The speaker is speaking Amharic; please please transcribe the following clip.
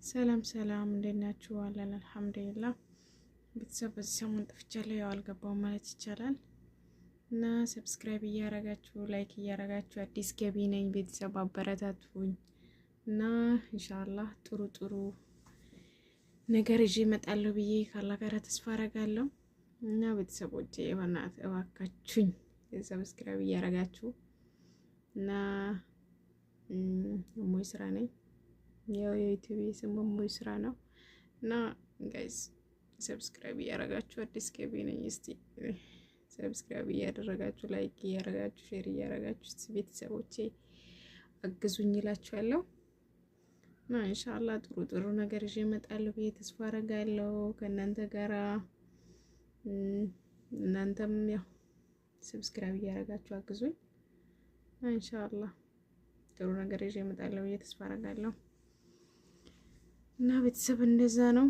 ሰላም ሰላም፣ እንዴት ናችሁ? አለን አልሐምዱሊላህ። ቤተሰብ በዚህ ሰሞን ጠፍቻለሁ፣ ያው አልገባውም ማለት ይቻላል። እና subscribe እያረጋችሁ like እያረጋችሁ አዲስ ገቢ ነኝ ቤተሰብ አበረታቱኝ። እና ኢንሻአላህ ጥሩ ጥሩ ነገር ይዤ እመጣለሁ ብዬ ካላህ ጋር ተስፋ አረጋለሁ። እና ቤተሰቦቼ የሆናት እባካችሁኝ subscribe እያረጋችሁ እና እሞይ ስራ ነኝ። ያው የዩቲዩብ ስም እሞይ ስራ ነው። እና guys subscribe እያረጋችሁ አዲስ ገቢ ነኝ። እስቲ subscribe እያደረጋችሁ like እያረጋችሁ share እያረጋችሁ እስቲ ቤተሰቦቼ አግዙኝ እላችኋለሁ። እና ኢንሻአላህ ጥሩ ጥሩ ነገር ይዤ እመጣለሁ ብዬ ተስፋ አረጋለሁ ከእናንተ ጋራ። እናንተም ያው subscribe እያረጋችሁ አግዙኝ። ኢንሻአላህ ጥሩ ነገር ይዤ እመጣለሁ ብዬ ተስፋ አረጋለሁ። እና ቤተሰብ እንደዛ ነው።